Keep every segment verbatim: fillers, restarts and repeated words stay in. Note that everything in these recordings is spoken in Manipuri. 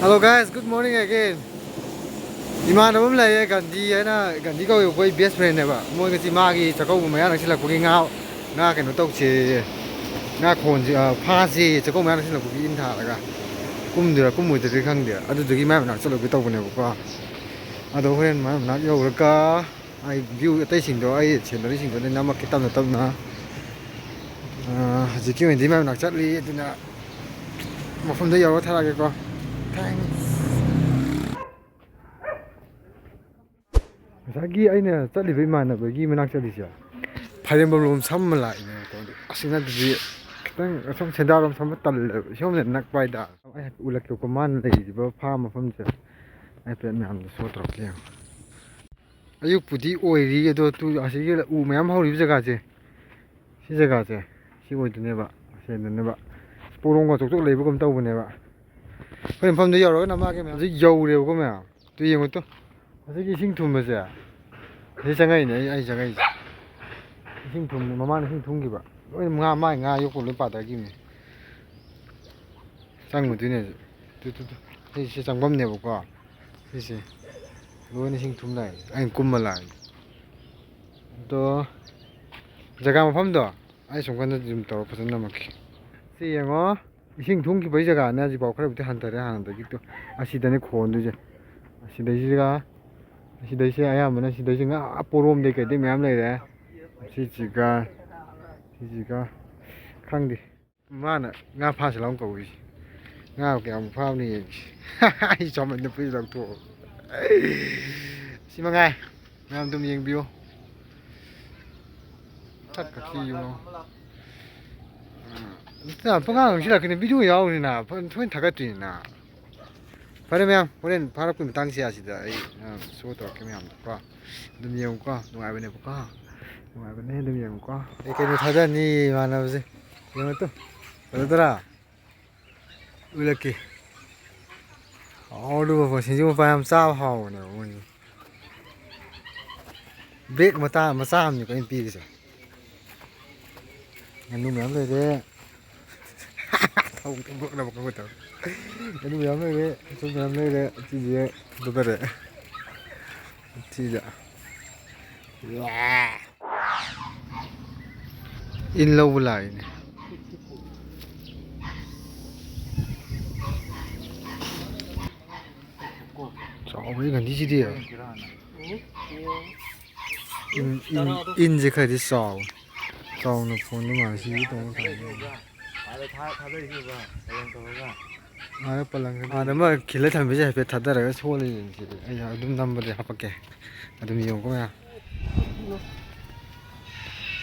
Hello guys, good morning again. ꯏꯃꯥꯟꯅꯕ ꯑꯃ ꯂꯩꯌꯦ, ꯒꯥꯟꯙꯤ ꯍꯥꯏꯅ, ꯒꯥꯟꯙꯤ ꯀꯧꯋꯦꯕꯀꯣ, ꯑꯩ best friendꯅꯦꯕ꯫ ꯃꯣꯏ ꯉꯁꯤ ꯃꯥꯒꯤ ꯆꯥꯛꯀꯧꯕ ꯃꯌꯥ ꯅꯛꯁꯤꯜꯂꯛꯄꯒꯤ ꯉꯥ, ꯉꯥ ꯀꯩꯅꯣ ꯇꯧꯁꯦꯌꯦ, ꯉꯥ ꯈꯣꯟꯁꯦ, ꯑ, ꯐꯥꯁꯦꯌꯦ, ꯆꯥꯛꯀꯧꯕ ꯃꯌꯥ ꯅꯛꯁꯤꯜꯂꯛꯄꯒꯤ ꯏꯟ ꯊꯥꯔꯒ꯫ ꯀꯨꯝꯗꯣꯏꯔꯥ ꯀꯨꯝꯃꯣꯏꯗꯣꯏꯔꯥ ꯈꯪꯗꯦ, ꯑꯗꯨꯗꯨꯒꯤ ꯃꯥꯏ ꯃꯅꯥꯛ ꯆꯠꯂꯨꯒꯦ ꯇꯧꯕꯅꯦꯕꯀꯣ꯫ ꯑꯗꯣ ꯍꯣꯔꯦꯟ ꯃꯥꯏ ꯃꯅꯥꯛ ꯌꯧꯔꯒ ꯑꯩ view ꯑꯇꯩꯁꯤꯡꯗꯣ, ꯑꯩ sceneryꯁꯤꯡꯗꯣ ꯑꯗꯨꯝ ꯅꯝꯃꯛꯀꯦ ꯇꯞꯅ ꯇꯞꯅ꯫ ꯑ, ꯍꯧꯖꯤꯛꯀꯤ ꯑꯣꯏꯅꯗꯤ ꯃꯥꯏ ꯃꯅꯥꯛ ꯆꯠꯂꯤ, ꯑꯗꯨꯅ ꯃꯐꯝꯗ ꯌꯧꯔꯒ ꯊꯥꯔꯛꯑꯒꯦꯀꯣ꯫ Thanks. ꯉꯁꯥꯏꯒꯤ ꯑꯩꯅ ꯆꯠꯂꯤꯕ ꯏꯃꯥꯟꯅꯕꯒꯤ ꯃꯅꯥꯛ ꯆꯠꯂꯤꯁꯦ ꯐꯥꯏꯔꯦꯝꯕꯝ ꯂꯣꯝ ꯁꯝꯃ ꯂꯥꯛꯏꯅꯦ꯫ ꯑꯁꯤ ꯅꯠꯇ꯭ꯔꯗꯤ ꯈꯤꯇꯪ ꯑꯁꯣꯝ ꯁꯦꯟꯗꯥꯔꯣꯝ ꯁꯝꯕ ꯇꯜꯂꯦꯕ, ꯁꯣꯝꯗ ꯅꯛꯄ ꯍꯥꯏꯇꯥꯔꯦ꯫ ꯑꯩ ꯍꯥꯏꯐꯦꯠ ꯎꯠꯂꯛꯀꯦꯀꯣ, ꯃꯥꯅ ꯂꯩꯔꯤꯕ ꯐꯥꯔꯝ ꯃꯐꯝꯁꯦ꯫ ꯑꯩ ꯍꯥꯏꯐꯦꯠ ꯃꯌꯥꯝꯗ show ꯇꯧꯔꯛꯀꯦ ꯌꯦꯡꯉꯣ꯫ ꯑꯌꯨꯛꯄꯨꯗꯤ ꯑꯣꯏꯔꯤ, ꯑꯗꯣ ꯇꯨ ꯑꯁꯤꯒꯤ ꯎ ꯃꯌꯥꯝ ꯍꯧꯔꯤꯕ ꯖꯒꯥꯁꯦ, ꯁꯤ ꯖꯒꯥꯁꯦ, ꯁꯤ ꯑꯣꯏꯗꯣꯏꯅꯦꯕ, ꯁꯤ ꯑꯣꯏꯗꯣꯏꯅꯦꯕ꯫ ꯄꯣꯔꯣꯝꯒ ꯆꯣꯛꯆꯣꯛ ꯂꯩꯕꯒꯨꯝ ꯇꯧꯕꯅꯦꯕ꯫ ꯑꯩꯈꯣꯏ ꯃꯐꯝꯗ ꯌꯧꯔꯒ ꯅꯝꯃꯛꯑꯒꯦ ꯃꯌꯥꯝ꯫ ꯍꯧꯖꯤꯛ ꯌꯧꯔꯦꯕꯀꯣ ꯃꯌꯥꯝ꯫ ꯇꯨ ꯌꯦꯡꯉꯨ ꯇꯨ꯫ ꯍꯧꯖꯤꯛꯀꯤ ꯏꯁꯤꯡ ꯊꯨꯝꯕꯁꯦ, ꯁꯤ ꯆꯪꯉꯛꯏꯅꯦ ꯑꯩ, ꯑꯩ ꯆꯪꯉꯛꯏꯁꯦ꯫ ꯏꯁꯤꯡ ꯊꯨꯝꯕ, ꯃꯃꯥꯡꯗ ꯏꯁꯤꯡ ꯊꯨꯝꯈꯤꯕ꯫ ꯂꯣꯏꯅ ꯉꯥ, ꯃꯥꯏ ꯉꯥ ꯌꯣꯛꯄ ꯂꯣꯏ ꯄꯥꯊꯈꯤꯕꯅꯦ꯫ ꯆꯪꯉꯨꯗꯣꯏꯅꯦ ꯍꯧꯖꯤꯛ꯫ Two, two, two. ꯁꯤꯁꯦ ꯆꯪꯐꯝꯅꯦꯕꯀꯣ꯫ ꯁꯤꯁꯦ꯫ ꯂꯣꯏꯅ ꯏꯁꯤꯡ ꯊꯨꯝ ꯂꯥꯛꯑꯦ꯫ ꯑꯩꯅ ꯀꯨꯝꯃ ꯂꯥꯛꯑꯦ꯫ ꯑꯗꯣ ꯖꯒꯥ ꯃꯐꯝꯗꯣ ꯑꯩ ꯁꯣꯝ ꯀꯥꯟꯗ zoom ꯇꯧꯔ ꯐꯖꯅ ꯅꯝꯃꯛꯀꯦ꯫ ꯁꯤ ꯌꯦꯡꯉꯣ꯫ ꯏꯁꯤꯡ ꯊꯨꯝꯈꯤꯕꯒꯤ ꯖꯒꯥꯅꯦ ꯍꯧꯖꯤꯛꯐꯥꯎ ꯈꯔꯕꯨꯗꯤ ꯍꯟꯊꯔꯦ ꯍꯥꯟꯅꯗꯒꯤ꯫ ꯇꯨ, ꯑꯁꯤꯗꯅꯦ ꯈꯣꯟꯗꯣꯏꯁꯦ꯫ ꯑꯁꯤꯗꯩꯁꯤꯒ, ꯑꯁꯤꯗꯩꯁꯦ ꯑꯌꯥꯝꯕꯅ ꯁꯤꯗꯩꯁꯦ ꯉꯥ ꯄꯣꯔꯣꯝꯗꯩ ꯀꯩꯗꯩ ꯃꯌꯥꯝ ꯂꯩꯔꯦ꯫ ꯁꯤꯁꯤꯒ, ꯁꯤꯁꯤꯒ ꯈꯪꯗꯦ꯫ ꯃꯥꯅ ꯉꯥ ꯐꯥꯁꯤ ꯂꯥꯎ ꯀꯧꯏꯁꯦ꯫ ꯉꯥ ꯀꯌꯥꯃꯨꯛ ꯐꯥꯕꯅ ꯌꯦꯡꯁꯤ꯫ ꯑꯩ ꯆꯥꯎꯃꯟꯗ ꯐꯨꯔꯤꯠ ꯂꯧꯊꯣꯛꯑꯣ꯫ ꯁꯤ ꯃꯉꯥꯏ꯫ ꯃꯌꯥꯝ ꯑꯗꯨꯝ ꯌꯦꯡꯕꯤꯌꯨ꯫ ꯁꯛ ꯀꯛꯁꯤ ꯌꯦꯡꯉꯣ꯫ ꯅꯠꯇꯦ, ꯄꯉꯥꯡ ꯉꯥꯡꯁꯤꯜꯂꯛꯀꯅꯤ, video ꯌꯥꯎꯔꯤꯅ, ꯐ-, ꯊꯣꯏꯅ ꯊꯥꯒꯠꯇꯣꯏꯅꯤꯅ꯫ ꯐꯔꯦ ꯃꯌꯥꯝ, ꯍꯣꯔꯦꯟ ꯐꯥꯔꯛꯄꯒꯤ ꯃꯇꯥꯡꯁꯦ ꯑꯁꯤꯗ ꯑꯩ, ꯑ, show ꯇꯧꯔꯛꯀꯦ ꯃꯌꯥꯝꯗꯀꯣ꯫ ꯑꯗꯨꯝ ꯌꯦꯡꯉꯨꯀꯣ, ꯅꯨꯡꯉꯥꯏꯕꯅꯦꯕꯀꯣ꯫ ꯅꯨꯡꯉꯥꯏꯕꯅꯦ, ꯑꯗꯨꯝ ꯌꯦꯡꯉꯨꯀꯣ꯫ ꯑꯩ ꯀꯩꯅꯣ ꯊꯥꯗꯅꯤ ꯏꯃꯥꯟꯅꯕꯁꯦ꯫ ꯌꯦꯡꯉꯨ ꯇꯨ꯫ ꯐꯖꯗ꯭ꯔꯥ? ꯎꯠꯂꯛꯀꯦ꯫ ꯍꯥꯎꯗꯨꯕ ꯁꯤꯡꯖꯨ ꯃꯄꯥꯟ ꯌꯥꯝ ꯆꯥꯕ ꯍꯥꯎꯕꯅꯦꯕ ꯃꯣꯏꯁꯦ꯫ Bag ꯃꯆꯥ, ꯃꯆꯥ ꯑꯃꯅꯤꯀꯣ ꯑꯩꯅ ꯄꯤꯔꯤꯁꯦ꯫ ꯉꯥꯅꯨ ꯃꯌꯥꯝ ꯂꯩꯔꯦ꯫ ꯑꯃꯨꯛ ꯇꯧꯔꯛꯅꯕ ꯀꯧꯕ ꯇꯧꯔꯦ꯫ ꯑꯗꯨ ꯃꯌꯥꯝ ꯂꯩꯔꯦ, ꯑꯗꯨ ꯃꯌꯥꯝ ꯂꯩꯔꯦ꯫ ꯁꯤꯁꯦ ꯂꯧꯊꯔꯦ꯫ ꯁꯤꯗ꯫ ꯏꯟ ꯂꯧꯕ ꯂꯥꯛꯏꯅꯦ꯫ ꯆꯥꯎꯕꯅꯤ ꯒꯟꯙꯤꯁꯤꯗꯤ꯫ ꯏꯟ, ꯏꯟ, ꯏꯟꯁꯦ ꯈꯔꯗꯤ ꯆꯥꯎ-, ꯆꯥꯎꯅ ꯐꯣꯟꯗ ꯃꯥꯜꯂꯦ꯫ ꯁꯤꯗꯤ ꯇꯣꯡꯕ ꯐꯪꯗꯦ꯫ ꯑꯥꯗ ꯊꯥ-, ꯊꯥꯗꯔꯤꯁꯤ ꯎꯕ꯭ꯔꯥ? ꯄꯂꯪ ꯇꯧꯔꯒ꯫ ꯑꯥꯗ ꯄꯂꯪ ꯈꯔ ꯑꯥꯗ ꯑꯃ ꯈꯤꯜꯂ ꯊꯝꯕꯤꯁꯦ ꯍꯥꯏꯐꯦꯠ ꯊꯥꯗꯔꯒ ꯁꯣꯜꯂꯤ ꯌꯦꯡꯁꯤ꯫ ꯑꯩ ꯑꯗꯨꯝ ꯅꯝꯕꯗꯤ ꯍꯥꯄꯛꯀꯦ꯫ ꯑꯗꯨꯝ ꯌꯦꯡꯉꯨꯀꯣ ꯃꯌꯥꯝ꯫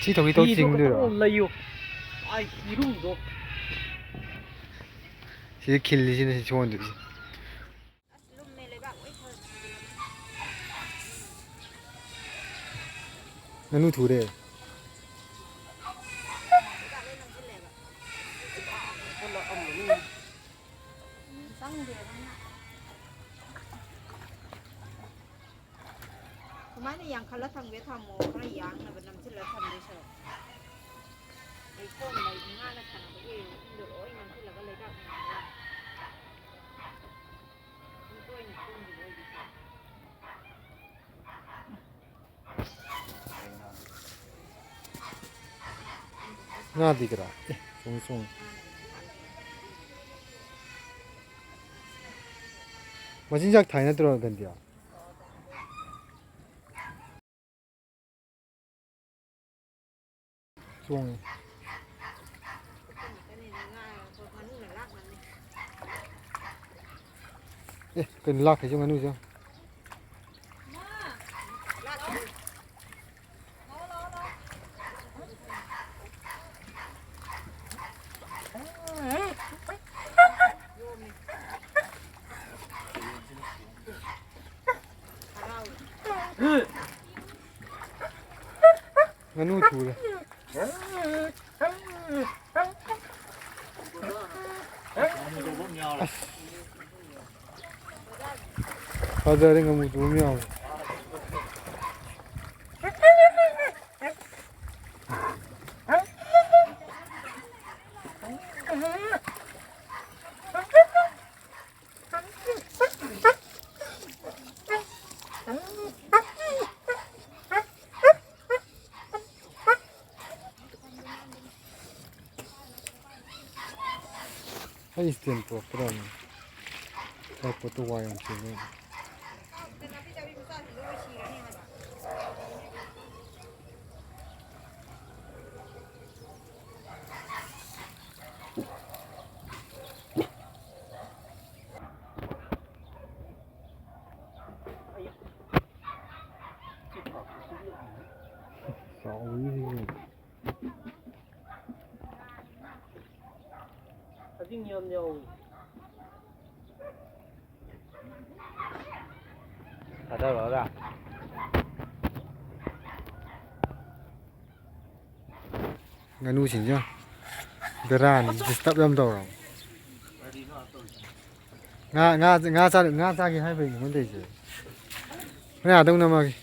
ꯁꯤ ꯊꯧꯒꯤ ꯇꯧ ꯐꯤꯗꯣ ꯆꯤꯡꯗꯣꯏꯔꯣ? ꯈꯇꯪ ꯂꯩꯌꯨ꯫ ꯑꯥꯏ, ꯏꯔꯨꯝꯗꯣ꯫ ꯁꯤꯗ ꯈꯤꯜꯂꯤꯁꯤꯅ ꯁꯤ ꯁꯣꯟꯗꯣꯏꯁꯤ꯫ ꯑꯁ, ꯂꯨꯝꯃꯦ, ꯂꯩꯕꯥꯛ ꯂꯣꯏ ꯊꯣꯜꯂꯦ꯫ ꯉꯥꯅꯨ ꯊꯨꯔꯦ꯫ ꯂꯩꯕꯥꯛ ꯂꯣꯏ ꯅꯝꯁꯤꯜꯂꯦꯕ꯫ ꯎꯝ, ꯆꯪꯗꯦꯕ ꯉꯥ꯫ ꯁꯨꯃꯥꯏꯅ ꯌꯥꯡꯈꯠꯂ ꯊꯝꯒꯦ ꯊꯝꯃꯣ, ꯈꯔ ꯌꯥꯡꯅꯕ ꯅꯝꯁꯤꯜꯂ ꯊꯝꯗꯣꯏ ꯁꯔꯨꯛ꯫ ꯂꯩꯈꯣꯝ ꯂꯩ-, ꯉꯥꯅ ꯁꯥꯟꯅꯕꯒꯤ ꯏꯁꯤꯡꯗꯣ ꯂꯣꯏ ꯅꯝꯁꯤꯜꯂꯒ ꯂꯩꯕꯥꯛ ꯃꯌꯥꯝꯗꯣ꯫ ꯉꯥꯗꯤ ꯀꯗꯥꯏ? ꯑꯦ, ꯆꯣꯡꯉꯤ, ꯆꯣꯡꯉꯤ꯫ ꯃꯆꯤꯟꯖꯥꯛ ꯊꯥꯏ ꯅꯠꯇ꯭ꯔꯣ, ꯒꯟꯗꯤꯌꯥ? ꯆꯣꯡꯉꯦ꯫ ꯑꯦ, ꯀꯩꯅꯣ ꯂꯥꯛꯈꯩꯁꯦ ꯉꯥꯅꯨꯁꯦ? ꯉꯥꯅꯨ ꯊꯨꯔꯦ꯫ ꯑꯁ꯫ ꯐꯖꯔꯦ, ꯉꯥꯃꯨ ꯊꯨꯕ ꯑꯃ ꯌꯥꯎꯔꯦ꯫ ꯑꯩ ꯁ꯭ꯇꯦꯟ ꯄꯨꯔꯛꯀꯗꯕꯅꯤ꯫ ꯑꯦꯌꯥꯔꯄꯣꯔꯠꯇ ꯋꯥꯏ ꯌꯥꯝ ꯆꯤꯜꯂꯦ꯫ ꯆꯥꯎꯋꯤꯍꯦ꯫ ꯊꯥꯗꯔꯛꯑꯣꯔꯥ? ꯉꯥꯅꯨꯁꯤꯡꯁꯦ ꯕꯦꯔꯥꯅꯤ, ꯗꯤꯁꯇꯔꯕ ꯌꯥꯝ ꯇꯧꯔꯕ꯫ ꯉꯥ, ꯉꯥ, ꯉꯥ ꯆꯥ-, ꯉꯥ ꯆꯥꯒꯦ ꯍꯥꯏꯕꯩ ꯅꯉꯣꯟꯗꯩꯁꯦ꯫ ꯍꯣꯔꯦꯟ ꯑꯥꯗ ꯑꯃꯨꯛ ꯅꯝꯃꯛꯑꯒꯦ꯫